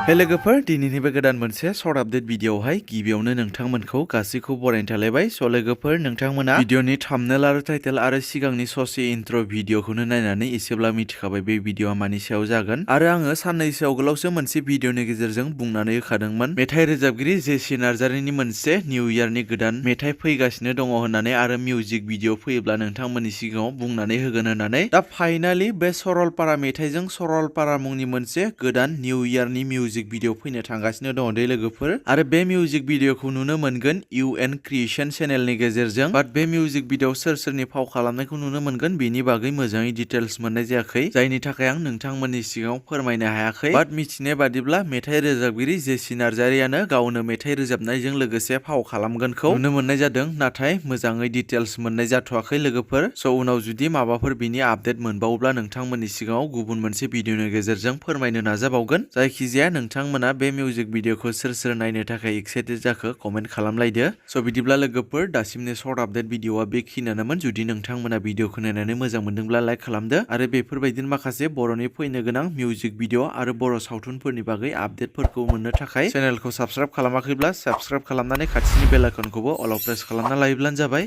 हे लोगोफोर दिनैनि बे गोदान मोनसे सर्ट आपडेट भिडिअआवहाय गिबियावनो नोंथांमोनखौ गासैखौ बरायनो थालायबाय। स' लोगोफोर नोंथांमोना भिडिअनि थाम्बनेल आरो टाइटेल आरो सिगांनि ससे इन्ट्र भिडिअखौनो नायनानै एसेब्ला मिथिखाबाय बे भिडिअआ मानि सायाव जागोन। आरो आङो साननैसो आगोलावसो मोनसे भिडिअनि गेजेरजों बुंनानै होखादोंमोन मेथाइ रोजाबगिरि जेसि नार्जारिनि मोनसे निउ इयारनि गोदान मेथाइ फैगासिनो दङ होननानै आरो मिउजिक भिडिअ फैयोब्ला नोंथांमोननि सिगाङाव बुंनानै होगोन होननानै। दा फाइनालि बे सरलपारा मेथाइजों सरलपारा मुंनि मोनसे गोदान निउ इयारनि मिउजिक भिडिअ फैनो थांगासिनो दङ दे लोगोफोर। आरो बे मिउजिक भिडिअखौ नुनो मोनगोन UN क्रिएशन चेनेलनि गेजेरजों। बाट बे मिउजिक भिडिअआव सोर सोरनि फाव खालामनायखौ नुनो मोनगोन बेनि बागै मोजाङै डिटेल्स मोननाय जायाखै, जायनि थाखाय आं नोंथांमोननि सिगाङाव फोरमायनो हायाखै। बाट मिथिनाय बादिब्ला मेथाइ रोजाबगिरि जेसि नार्जारियानो गावनो मेथाइ रोजाबनायजों लोगोसे फाव खालामगोनखौ नुनो मोननाय जादों, नाथाय मोजाङै डिटेल्स मोननाय जाथ'वाखै लोगोफोर। स' उनाव जुदि माबाफोर बिनि आपडेट मोनबावोब्ला नोंथांमोननि सिगाङाव गुबुन मोनसे भिडिअनि गेजेरजों फोरमायनो नाजाबावगोन। जायखिजाया नोंथांमोना बे मिउजिक भिडिअखौ सोर सोर नायनो थाखाय एक्साइटेड जाखो कमेन्ट खालामलायदो। स' बिदिब्ला लोगोफोर दासिमनि सर्ट आपडेट भिडिअआ बेखिनियानोमोन। जुदि नोंथांमोना भिडिअखौ नायनानै मोजां मोनदोंब्ला लाइक खालामदो आरो बेफोरबायदिनो माखासे बर'नि फैनो गोनां मिउजिक भिडिअ आरो बर' सावथुनफोरनि बागै आपडेटफोरखौ मोननो थाखाय चेनेलखौ साबस्क्राइब खालामाखैब्ला साबस्क्राइब खालामनानै खाथिनि बेल आइकनखौबो अलाव प्रेस खालामना लायोब्लानो जाबाय।